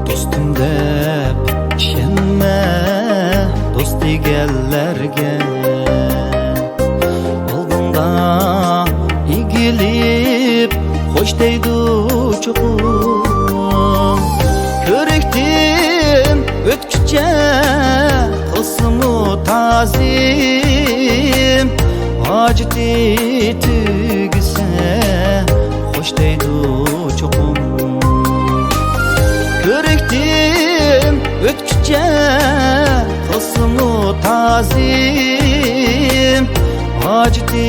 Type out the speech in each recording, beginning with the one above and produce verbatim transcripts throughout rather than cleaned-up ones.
دوستۇم دەپ ئىشەنمە، دوست دېگەنلەرگە. ئالدىڭدا ئېگىلىپ خوش دەيدۇ چوقۇم. كۆرۈكتىن ئۆتكۈچە قىلسىمۇ تازىم، ھاجىتى تۈگىسە خوش دەيدۇ چوقۇم. كۆرۈكتىن ئۆتكۈچە قىلسىمۇ تازىم، ھاجىتى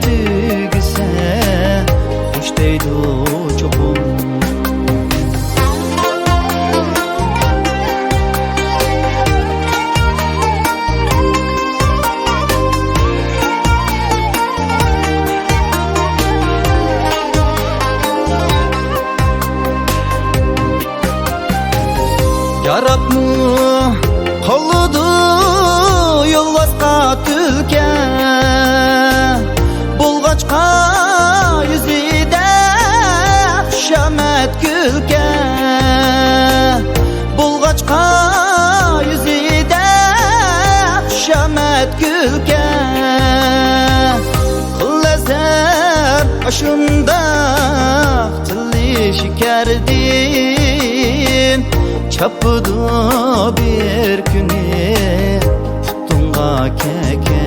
تۈگىسە خوش دەيدۇ چوقۇم. ياراپمۇ قالىدۇ يولۋاسقا تۈلكە، بولغاچقا يۈزىدە خۇشامەت كۈلكە، بولغاچقا يۈزىدە خۇشامەت كۈلكە. قىلىسەن ئاشۇنداق تىللىشىپ كەردىم، چاپىدۇ بىر كۈنى پۇتۇڭغا كەكە.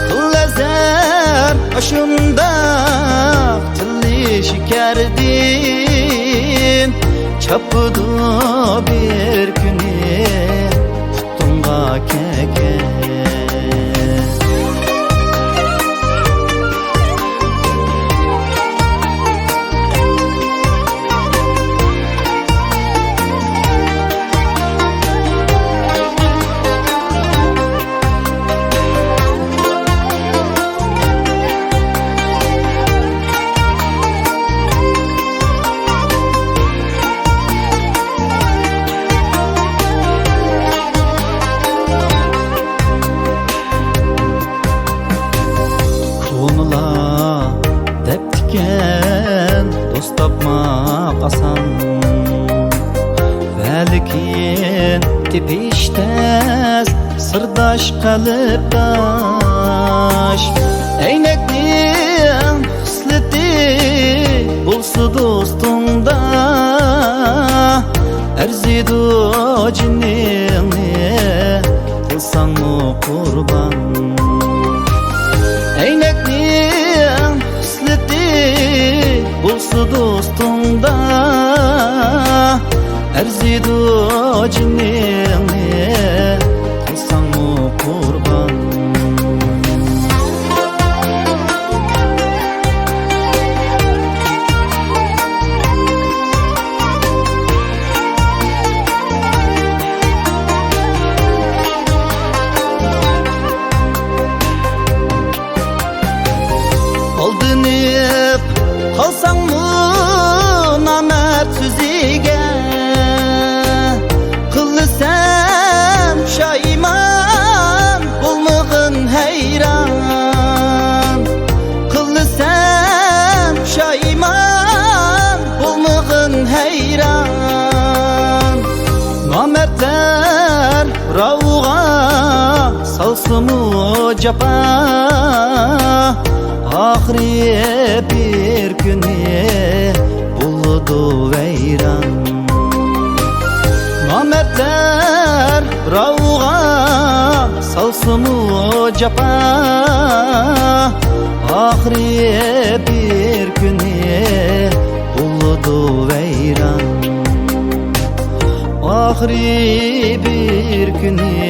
قىلىسەن ئاشۇنداق تىللىشىپ كەردىم، چاپىدۇ بىر كۈنى پۇتۇڭغا كەكە. كونىلار دەپتىكەن، دوست تاپماق ئاسان، ۋەلىكىن تېپىش تەس، سىرداش قەلبداش. ئەينەكنىڭ خىسلىتى بولسا دوستۇڭدا، ئەرزىيدۇ جېنىڭنى قىلساڭمۇ قۇربان. ئەينەكنىڭ خىسلىتى بولسا دوستۇڭدا، ئەرزىيدۇ جېنىڭنى قىلساڭمۇ قۇربان. ئالدىنىپ قالساڭمۇ نامەرد سۆزىگە، قىلىسەن پۇشايمان، بولمىغىن ھەيران. قىلىسەن پۇشايمان، بولمىغىن ھەيران. نامەردلەر راۋغا سالسىمۇ جاپا، ئاخىرى بىر كۈنى بولىدۇ ۋەيران. نامەردلەر راۋغا سالسىمۇ جاپا، ئاخىرى ئاخىرى بىر كۈنى بولىدۇ ۋەيران. ئاخىرى بىر كۈنى